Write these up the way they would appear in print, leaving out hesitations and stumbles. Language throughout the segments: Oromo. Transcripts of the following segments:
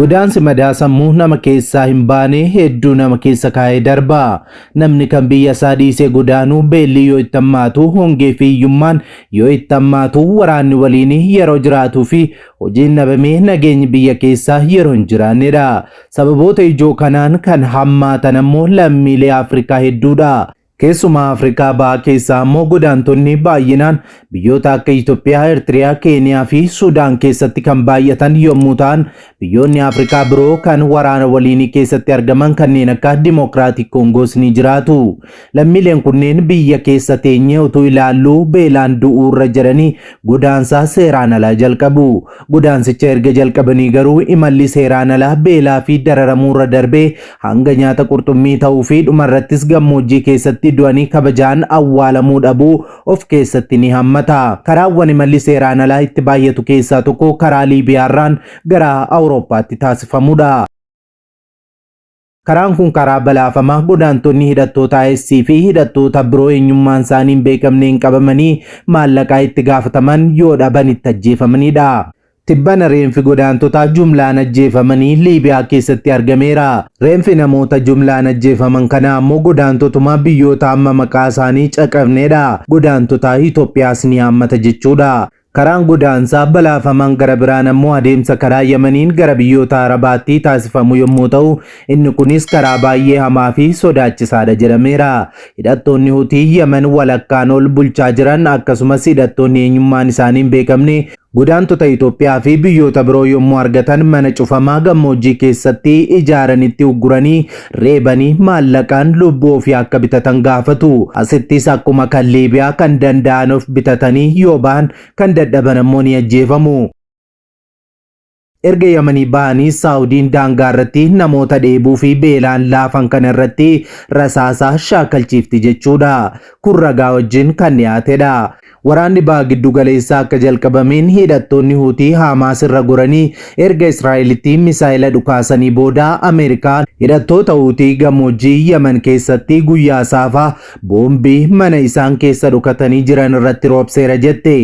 Godaansi madaa sammuu nama keessaa hin baane hedduu nama keessa kaa'ee darba. Namni kan biyya isaa dhiisee godaanu beelli yoo itti hammaatu, hongee fi hiyyummaan yoo itti hammaatu, waraanni waliin yeroo jiraatuu fi hojiin dhabamee nageenyi biyya keessaa yeroo hin jiraannedha. Sababoota ijoo kanaan kan hammaatan ammoo lammiilee Afrikaa hedduudha. Keessumaa Afrikaa Bahaa keessaa ammoo godaantonni baay'inaan biyyoota akka Itoophiyaa, Eertiriyaa, Keeniyaa fi Sudaan keessatti kan baay'atan yommuu ta'an, biyyoonni Afrikaa biroo kan waraana waliinii keessatti argaman kanneen akka Dimookiraatik Koongoos ni jiraatu. Lammiileen kunneen biyya keessa teenyee utuu ilaalluu beelaan du'uurra jedhanii godaansa seeraan alaa jalqabu. Godaansicha erga jalqabanii garuu imalli seeraan alaa beelaa fi dararamuurra darbee hanga nyaata qurxummii ta'uu fi dhumarrattis gammoojjii keessatti du'anii kabajaan awwaalamuu dhabuu of keessatti ni hammata. Karaawwan imalli seeraan alaa itti baay'atu keessaa tokko karaa Liibiyaarraan gara Awurooppaatti taasifamudha. Karaan kun karaa balaafamaa godaantonni hidhattoota IS fi hidhattoota biroo eenyummaan isaanii hin beekamneen qabamanii maallaqaa itti gaafataman yoo dhaban itti ajjeefamanidha. Tibbana reenfi godaantotaa jumlaan ajjeefamanii Liibiyaa keessatti argameera. Reenfi namoota jumlaan ajjeefaman kanaa ammoo godaantotuma biyyoota amma maqaa isaanii caqafnedha. Godaantota Itoophiyaas ni haammata jechuudha. Karaan godaansaa balaafamaan gara biraan ammoo adeemsa karaa Yamaniin gara biyyoota Arabaatti taasifamu yommuu ta'u, inni kunis karaa baay'ee hamaa fi sodaachisaadha jedhameera. Hidhattoonni Hutii Yaman walakkaan ol bulchaa jiran akkasumas hidhattoonni eenyummaan isaanii hin beekamne godaantota Itoophiyaa fi biyyoota biroo yommuu argatan mana cufamaa gammoojjii keessatti ijaaranitti ugguranii reebanii maallaqaan lubbuu ofii akka bitatan gaafatu. Asittis akkuma kan Liibiyaa kan danda'an of bitatanii yoo bahan kan dadhaban ammoo ni ajjeefamu. Erga Yamanii bahanii Saawudiin daangaa irratti namoota dheebuu fi beelaan laafan kana irratti rasaasa shaakalchiifti jechuudha. Kun ragaa wajjin kan dhiyaatedha. Waraanni Baha Giddu Galeessaa akka jalqabameen hidhattoonni Huutii Haamaas irra goranii erga Israa'elitti misaa'ela dhukaasanii booda Ameerikaan hidhattoota Huutii gammoojjii Yaman keessatti guyyaa saafaa boombii mana isaan keessa dhokatanii jiran irratti roobseera jette.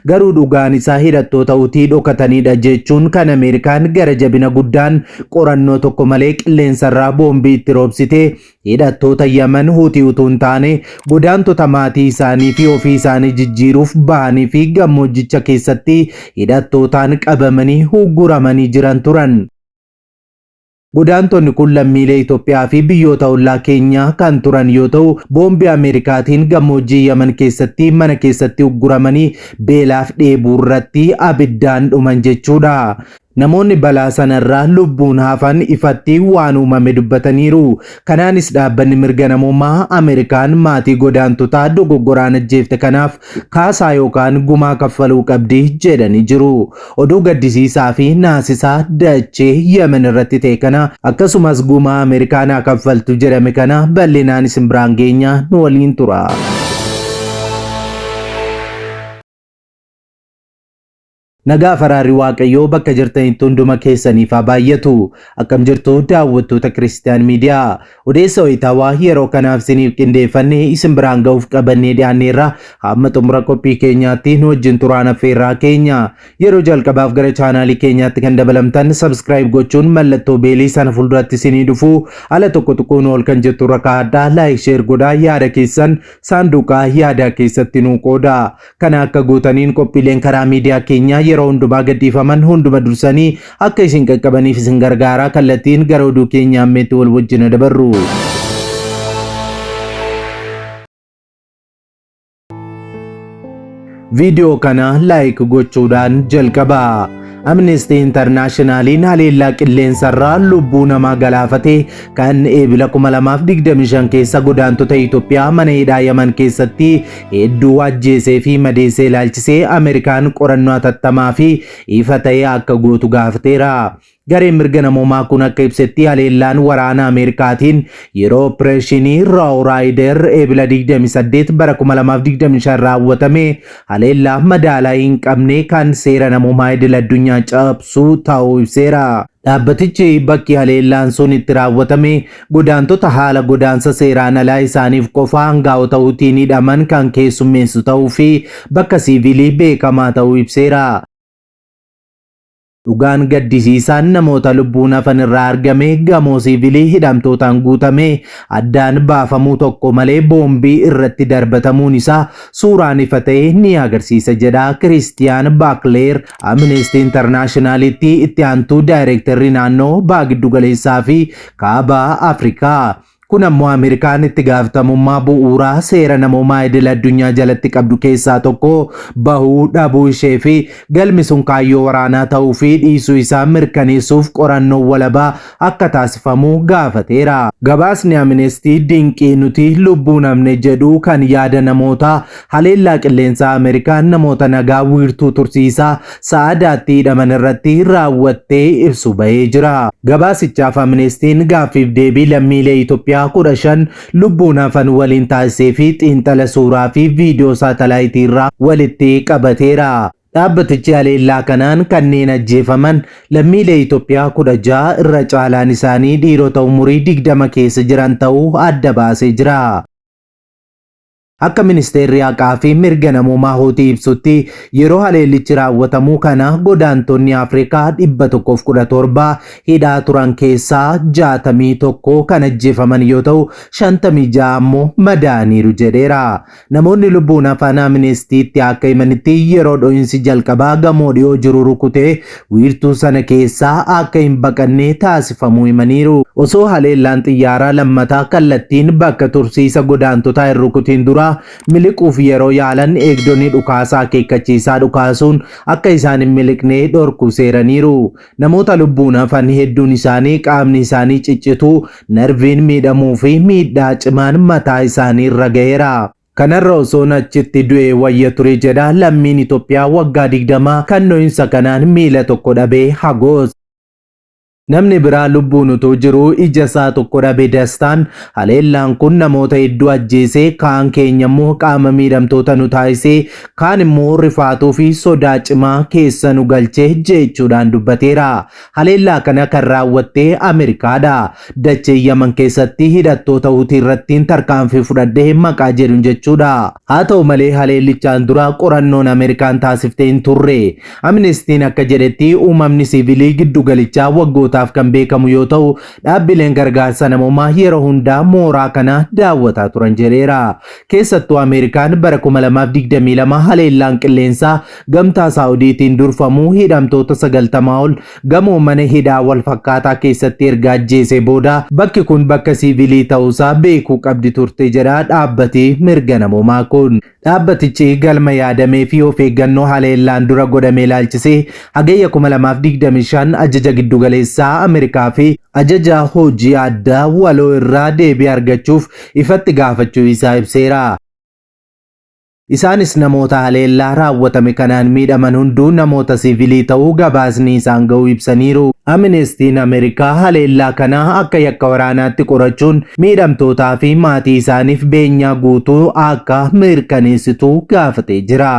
Garuu dhugaan isaa hidhattoota Hutii dhokatanidha jechuun kan Ameerikaan gara jabina guddaan qorannoo tokko malee qilleensarraa boombii itti roobsite hidhattoota Yaman Hutii utuu hin taane godaantota maatii isaanii fi ofii isaanii jijjiiruuf bahanii fi gammoojjicha keessatti hidhattootaan qabamanii hugguramanii jiran turan. Godaantonni kun lammiilee Itoophiyaa fi biyyoota ollaa Keenyaa kan turan yoo ta'u, boombii Ameerikaatiin gammoojjii Yaman keessatti mana keessatti ugguramanii beelaaf dheebuu irratti abiddaan dhuman jechuudha. Namoonni balaa sanarraa lubbuun hafan ifatti waan uumame dubbataniiru. Kanaanis dhaabbanni mirga namoomaa Ameerikaan maatii godaantotaa dogoggoraan ajjeefte kanaaf kaasaa yookaan gumaa kaffaluu qabdi jedhanii jiru. Oduu gaddisiisaa fi naasisaa dachee Yemen irratti ta'e kana akkasumas gumaa Ameerikaan haa kaffaltu jedhame kana bal'inaan isin biraan geenya nu waliin tura. Nagaa fi araarri Waaqayyoo bakka jirtanitti hunduma keessaniif haa baay'atu. Akkam jirtu daawwattoota Kiristiyaan Miidiyaa. Odeessa wayitaawaa yeroo kanaaf isiniif qindeeffanne isin biraan ga'uuf qabannee dhiyaanneerra. Hamma xumura qophii keenyaatti nu wajjin turaan affeerraa keenya. Yeroo jalqabaaf gara chaanaalii keenyaatti kan dabalamtan subscribe gochuun mallattoo beelii sana fuulduratti isinii dhufu ala tokko tuquun ol kan jettu irra kaa'adhaa. Like share godhaa yaada keessan saanduqa yaadaa keessatti nuu qoodaa. Kana akka gootaniin qophiileen karaa miidiyaa keenyaa yeroo hundumaa gadhiifaman hunduma dursanii akka isin qaqqabaniif isin gargaara. Kallattiin gara oduu keenya ammeetti wal wajjin dabarru. Viidiyoo kana laayik gochuudhaan jalqaba. Amnesty Internationaliin haleellaa qilleensarraa lubbuu namaa galaafate kan Eebila 2025 keessa godaantota Itoophiyaa mana hidhaa Yaman keessatti hedduu ajjeesee fi madeessee ilaalchisee Ameerikaan qorannoo hatattamaa fi ifa ta'e akka gootu gaafateera. Gareen mirga namoomaa kun akka ibsetti haleellaan waraana Ameerikaatiin yeroo opereeshinii Raw Raayider Eebila 28 bara 2025 raawwatame haleellaa madaalaa hin qabne kan seera namoomaa idil addunyaa cabsu ta'uu ibseera. Dhaabbatichi bakki haleellaan sun itti raawwatame godaantota haala godaansa seeraan alaa isaaniif qofa angaa'ota Hutiin hidhaman kan keessummeessu ta'uu fi bakka siivilii beekamaa ta'uu ibseera. Dhugaan gaddisiisaan namoota lubbuun hafan irraa argame gamoo siivilii hidhamtootaan guutame addaan baafamuu tokko malee boombii irratti darbatamuun isaa suuraan ifa ta'e ni agarsiisa jedha Kiristiyaan Baakleer, Amnesty Internationalitti itti aantuu daayireektarri naannoo Baha Giddugaleessaa fi Kaaba Afrikaa. Kun ammoo Ameerikaan itti gaafatamummaa bu'uuraa seera namoomaa idil addunyaa jalatti qabdu keessaa tokko bahuu dhabuu ishee fi galmi sun kaayyoo waraanaa ta'uu fi dhiisuu isaa mirkaneessuuf qorannoon walabaa akka taasifamu gaafateera. Gabaasni Amnesty dinqii nuti lubbuun hafne jedhu kan yaada namootaa haleellaa qilleensaa Ameerikaan namoota nagaa wiirtuu tursiisaa Sa'adaatti hidhaman irratti raawwattee ibsu bahee jira. Gabaasichaaf Amnestiin gaaffiif deebii lammiilee Itoophiyaa 15 lubbuun hafan waliin taasisee fi xiinxala suuraa fi viidiyoo saatalaayitii irraa walitti qabateera. Dhaabbatichi haleellaa kanaan kanneen ajjeefaman lammiilee Itoophiyaa 16, irra caalaan isaanii dhiirota umurii 20 keessa jiran ta'uu adda baasee jira. Akka Ministeerri Haqaa fi Mirga Namoomaa Huutii ibsutti, yeroo haleellichi raawwatamu kana godaantonni Afrikaa 117 hidhaa turan keessaa 61 kan ajjeefaman yoo ta'u, 56 ammoo madaa'aniiru jedheera. Namoonni lubbuun hafan Amnestiitti akka himanitti, yeroo dho'insi jalqabaa gamoo dhiyoo jiru rukute wiirtuu sana keessaa akka hin baqanne taasifamuu himaniiru. Osoo haleellaan xiyyaaraa lammataa kallattiin bakka tursiisa godaantotaa hin rukutiin dura miliquuf yeroo yaalan eegdonni dhukaasa akeekkachiisaa dhukaasuun akka isaan hin miliqne dhorkuus eeraniiru. Namoota lubbuun hafan hedduun isaanii qaamni isaanii ciccituu, narviin miidhamuu fi miidhaa cimaan mataa isaanii irra gaheera. Kanarra osoon achitti du'ee wayya ture jedha lammiin Itoophiyaa waggaa 20 kan dhohinsa kanaan miila tokko dhabe Hagoos. Namni biraa lubbuun utuu jiruu ija isaa tokko dhabe Dastaan, haleellaan kun namoota hedduu ajjeesee, kaan keenya immoo qaama miidhamtoota nu taasisee, kaan immoo rifaatuu fi sodaa cimaa keessa nu galche jechuudhaan dubbateera. Haleellaa kana kan raawwatte Ameerikaadha. Dachee Yaman keessatti hidhattoota Hutii irrattiin tarkaanfii fudhadhe maqaa jedhuun jechuudha. Haa ta'u malee haleellichaan dura qorannoon Ameerikaan taasifte hin turre. Amnestiin akka jedhetti, uumamni siivilii giddugalichaa waggootaaf kan beekamu yoo ta'u, dhaabbileen gargaarsa namoomaa yeroo hundaa mooraa kana daawwataa turan jedheera. Keessattuu Ameerikaan bara 2022 haleellaan qilleensaa gamtaa Saa'udiitiin durfamu hidhamtoota 90 ol gamoo mana hidhaa walfakkaataa keessatti erga ajjeesee booda bakki kun bakka siivilii ta'uusaa beekuu qabdi turte jedha dhaabbati mirga namoomaa kun. Dhaabbatichi galma yaadamee fi of eeggannoo haleellaan dura godhame ilaalchisee Hagayya 2025 Ajaja Giddugaleessaa Ameerikaa fi Ajaja Hojii Addaa Waloo irraa deebii argachuuf ifatti gaafachuu isaa ibseera. Isaanis namoota haleellaa raawwatame kanaan miidhaman hunduu namoota siivilii ta'uu gabaasni isaan ga'uu ibsaniiru. Aminestiin Ameerikaa haleellaa kana akka yakka waraanaatti qorachuun miidhamtootaa fi maatii isaaniif beenyaa guutuu akka mirkaneessitu gaafatee jira.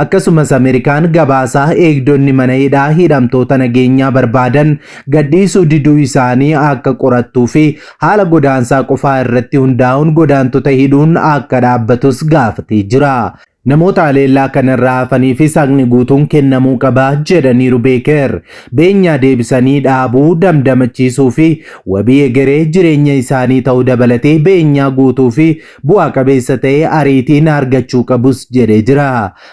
Akkasumas Ameerikaan gabaasaa eegdonni mana hidhaa hidhamtoota nageenyaa barbaadan gadhiisuu diduu isaanii akka qorattuu fi haala godaansaa qofaa irratti hundaa'uun godaantota hidhuun akka dhaabbatus gaafatee jira. Namoota haleellaa kanarraa hafaniifis haqni guutuun kennamuu qaba jedhaniiru Beeker. Beenyaa deebisanii dhaabuu, damdamachiisuu fi wabii egeree jireenya isaanii ta'u dabalatee beenyaa guutuu fi bu'aa qabeessa ta'e ariitiin argachuu qabus jedhee jira.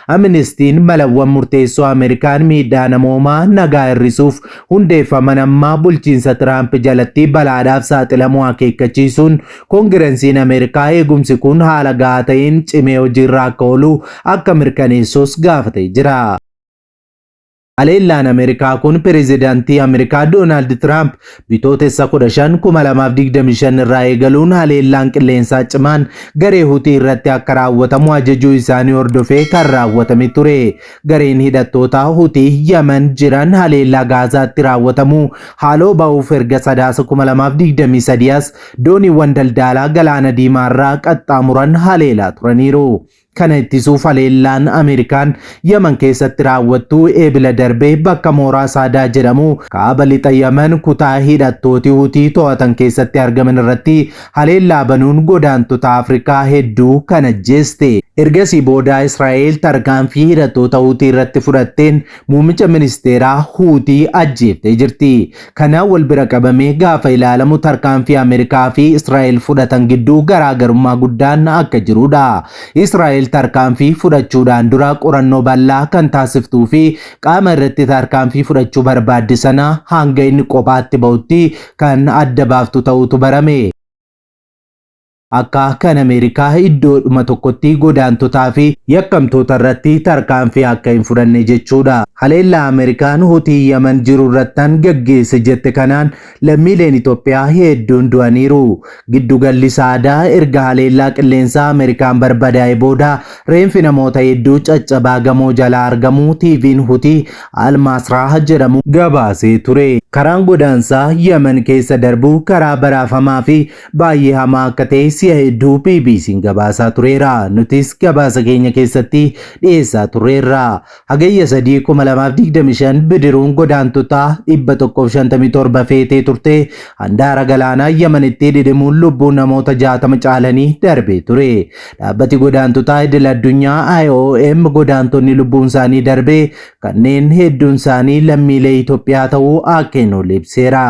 Aministiin malawwan murteessoo Ameerikaan miidhaa namoomaa nagaa hir'isuuf hundeeffaman amma bulchiinsa Tiraamp jalatti balaadhaaf saaxilamuu akeekkachiisuun Koongiransiin Ameerikaa eegumsi kun haala gahaa ta'een cimee hojiirra akka oolu akka mirkaneessus gaafatee jira. Haleellaan Ameerikaa kun Pireezidantii Ameerikaa Doonaald Tiraamp Bitootessa 15, 2025 irraa eegaluun haleellaan qilleensaa cimaan garee Hutii irratti akka raawwatamu ajajuu isaanii hordofee kan raawwatame ture. Gareen hidhattootaa Hutii Yaman jiran haleellaa Gaazaatti raawwatamu haaloo bahuuf erga Sadaasa 2023 as dooniiwwan daldaalaa Galaana Diimaarraa qaxxaamuran haleelaa turaniiru. Kana ittisuuf haleellaan Ameerikaan Yaman keessatti raawwattu Eebila darbe bakka mooraa Saadaa jedhamu kaaba lixa Yaman kutaa hidhattooti Hutii to'atan keessatti argaman irratti haleellaa banuun godaantota Afrikaa hedduu kan ajjeeste. Ergasii booda Israa'el tarkaanfii hidhattoota Huutii irratti fudhatteen muummicha ministeeraa Huutii ajjeeftee jirti. Kanaan wal bira qabamee gaafa ilaalamu tarkaanfii Ameerikaa fi Israa'el fudhatan gidduu garaagarummaa guddaan akka jirudha. Israa'el tarkaanfii fudhachuudhaan dura qorannoo bal'aa kan taasiftuu fi qaama irratti tarkaanfii fudhachuu barbaadde sana hanga inni kophaatti ba'utti kan adda baaftu ta'uutu barame. Akka kan Ameerikaa iddoodhuma tokkotti godaantotaa fi yakkamtoota irratti tarkaanfii akka hin fudhanne jechuudha. Haleellaa Ameerikaan Hutii Yaman jiru irrattan gaggeesse jette kanaan lammiileen Itoophiyaa hedduun du'aniiru. Giddugalli Saadaa erga haleellaa qilleensaa Ameerikaan barbadaa'e booda reenfi namoota hedduu caccabaa gamoo jalaa argamuu TV'n Hutii Al-Masraah jedhamu gabaasee ture. Karaan godaansaa Yaman keessa darbu karaa baraafamaa fi baay'ee hamaa akka ta'e si'a hedduu BBC'n gabaasaa tureera. Nutis gabaasa keenya keessatti dhiyeessaa turreerra. Hagayya 3, 2025 bidiruun godaantota 157 feetee turte handaara galaanaa Yamanitti dhidhimuun lubbuun namoota 60 caalanii darbee ture. Dhaabbati godaantotaa idil addunyaa IOM godaantonni lubbuun isaanii darbee kanneen hedduun isaanii lammiilee Itoophiyaa ta'uu akka hin oolle ibseera.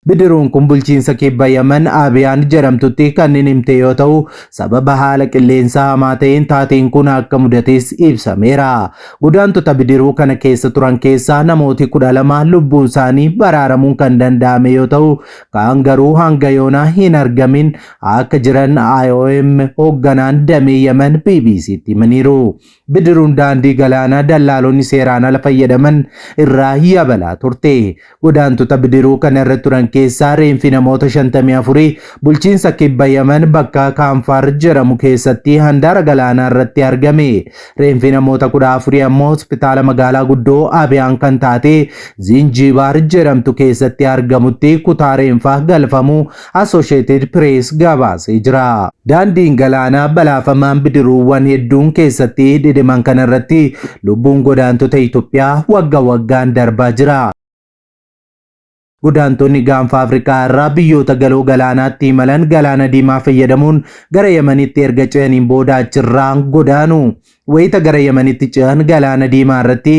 Bidiruun kun bulchiinsa kibba Yaman Abiyaan jedhamtutti kan dhidhimte yoo ta'u, sababa haala qilleensaa hamaa ta'een taateen kun akka mudates ibsameera. Godaantota bidiruu kana keessa turan keessaa namooti 12 lubbuun isaanii baraaramuun kan danda'ame yoo ta'u, kaan garuu hanga yoonaa hin argamin akka jiran IOM hoogganaan damee Yaman BBCtti himaniiru. Bidiruun daandii galaanaa dallaalonni seeraan ala fayyadaman irraa yabalaa turte. Godaantota bidiruu kana irra turan keessaa reenfi namoota 54 bulchiinsa kibba Yaman bakka Kaanfaar jedhamu keessatti handaara galaanaa irratti argame. Reenfi namoota 14 ammoo hospitaala magaalaa guddoo Abiyaan kan taate Zinjibaar jedhamtu keessatti argamutti kutaa reenfaa galfamuu Associated Press gabaasee jira. Daandiin galaanaa balaafamaan bidiruuwwan hedduun keessatti dhidhiman kanarratti lubbuun godaantota Itoophiyaa wagga waggaan darbaa jira. Godaantonni gaanfa Afrikaa irraa biyyoota galoo galaanaatti imalan galaana diimaa fayyadamuun gara Yamanitti erga ce'aniin booda achirraa godaanu. Wayita gara Yamanitti ce'an galaana diimaa irratti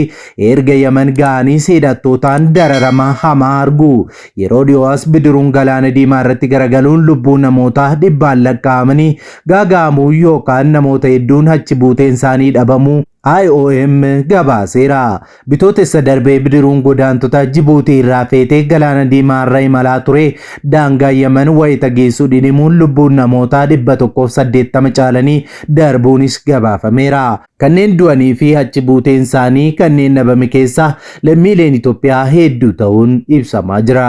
erga Yaman ga'aniis hidhattootaan dararama hamaa argu. Yeroo dhiyoo as bidiruun galaana diimaa irratti garagaluun lubbuu namoota dhibbaan lakkaa'amanii gaaga'amuu yookaan namoota hedduun achi buuteen isaanii dhabamuu IOM gabaaseera. Bitootessa darbee bidiruun godaantota Jibuutii irraa feetee galaana diimaa irra imalaa ture daangaa Yaman wayita geessu dhidhimuun lubbuun namootaa 180 caalanii darbuunis gabaafameera. Kanneen du'anii fi achi buuteen isaanii kanneen dhabame keessaa lammiileen Itoophiyaa hedduu ta'uun ibsamaa jira.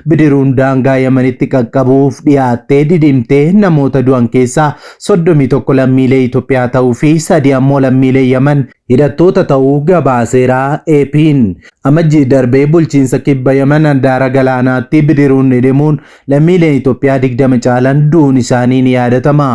Bidiruun daangaa Yamanitti qaqqabuuf dhiyaattee dhidhimtee namoota du'an keessaa 31 lammiilee Itoophiyaa ta'uu fi 3 ammoo lammiilee Yaman hidhattoota ta'uu gabaaseera AP'n. Amajjii darbee bulchiinsa kibba Yaman handaara galaanaatti bidiruun dhidhimuun lammiileen Itoophiyaa 20 caalan du'uun isaanii ni yaadatama.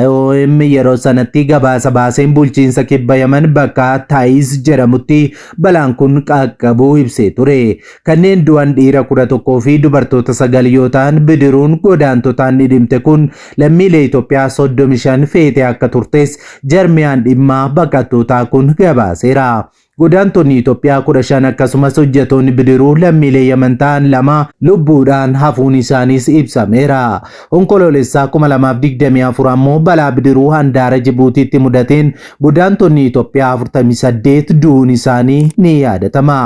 IOM yeroo sanatti gabaasa baaseen bulchiinsa kibba Yaman bakka Taayiz jedhamutti balaan kun qaqqabuu ibsee ture. Kanneen du'an dhiira 11 fi dubartoota 9 yoo ta'an bidiruun godaantotaan dhidhimte kun lammiilee Itoophiyaa 35 feetee akka turtes jarmiyaan dhimma baqattootaa kun gabaaseera. Godaantonni Itoophiyaa 15 akkasumas hojjetoonni bidiruu lammiilee Yaman ta'an 2 lubbuudhaan hafuun isaaniis ibsameera. Onkoloolessaa 2024 ammoo balaa bidiruu handaara Jibuutiitti mudateen godaantonni Itoophiyaa 48 du'uun isaanii ni yaadatama.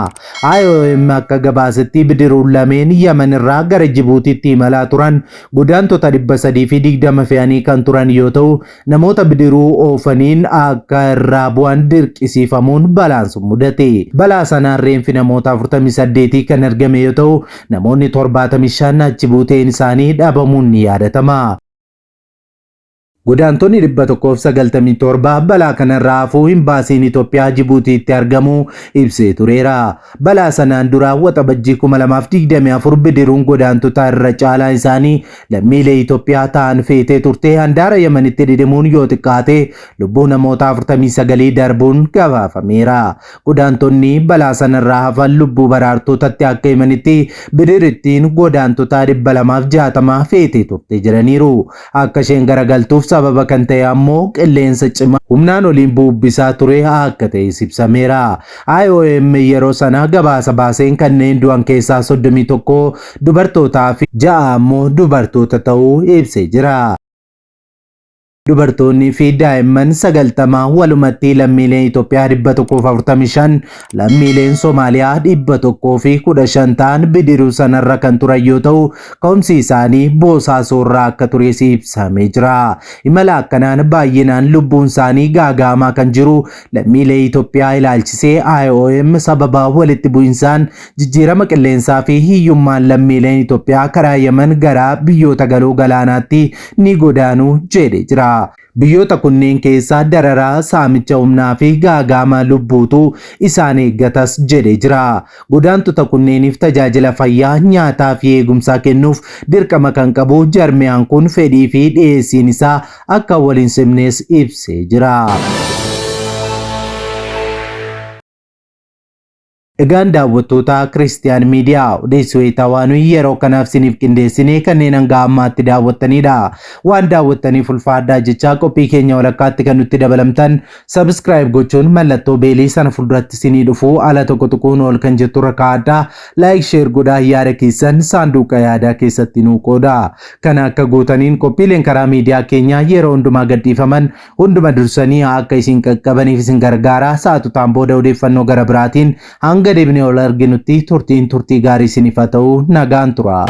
IOM akka gabaasetti bidiruun lameen Yaman irraa gara Jibuutiitti imalaa turan godaantota 320 fe'anii kan turan yoo ta'u, namoota bidiruu oofaniin akka irraa bu'an dirqisiifamuun balaan sun mudate. Balaa sanaan reenfi namoota 48 kan argame yoo ta'u, namoonni 75 achi buuteen isaanii dhabamuun ni yaadatama. Godaantonni 197 balaa kanarraa hafuu Imbaasiin Itoophiyaa Jibuutiitti argamu ibsee tureera. Balaa sanaan dura Waxabajjii 2024 bidiruun godaantota irra caalaan isaanii lammiilee Itoophiyaa ta'an feetee turte handaara Yemenitti dhidhimuun yoo xiqqaate lubbuu namoota 49 darbuun gabaafameera. Godaantonni balaa sanarraa hafan lubbuu baraartotatti akka himanitti bidirittiin godaantota 260 feetee turte jedhaniiru. Akka isheen garagaltuuf sababa kan ta'e ammoo qilleensa cimaa humnaan oliin buubbisaa ture akka ta'es ibsameera. IOM yeroo sana gabaasa baaseen kanneen du'an keessaa 31 dubartootaa fi 6 ammoo dubartoota ta'uu ibsee jira. Dubartoonni fi daa'imman 90 walumatti lammiileen Itoophiyaa 145, lammiileen Somaaliyaa 115 ta'an bidiruu sanarra kan turan yoo ta'u, ka'umsi isaanii Boosaasoo irraa akka tures ibsamee jira. Imala akkanaan baay'inaan lubbuun isaanii gaaga'amaa kan jiru lammiilee Itoophiyaa ilaalchisee IOM sababa walitti bu'insaan, jijjiirama qilleensaa fi hiyyummaan lammiileen Itoophiyaa karaa Yemen gara biyyoota galoo galaanaatti ni godaanu jedhe jira. Biyyoota kunneen keessa dararaa, saamicha humnaa fi gaaga'ama lubbuutu isaan eeggatas jedhe jira. Godaantota kunneeniif tajaajila fayyaa, nyaataa fi eegumsaa kennuuf dirqama kan qabu jarmiyaan kun fedhii fi dhiyeessiin isaa akka wal hin simnes ibsee jira. Egaan daawwattoota Kiristiyaan Miidiyaa, odeessi wayitaawaa nuyi yeroo kanaaf siniif qindeessine kanneen hanga ammaatti daawwattanidha. Waan daawwattaniif ulfaadhaa jechaa, qophii keenya walakkaatti kan nutti dabalamtan subscribe gochuun mallattoo beelii sana fuulduratti sinii dhufu ala tokko tuquun ol kan jettu irra kaa'adhaa. Like, share godhaa, yaada keessan saanduqa yaadaa keessatti nuu qooda. Kana akka gootaniin qophiileen karaa miidiyaa keenyaa yeroo hundumaa gadhiifaman hunduma dursanii akka isin qaqqabaniif isin gargaara. Sa'atutaan booda odeeffannoo gara biraatiin hanga deebinee ol arginutti turtiin turtii gaarii isiniif haa ta'u, nagaan tura.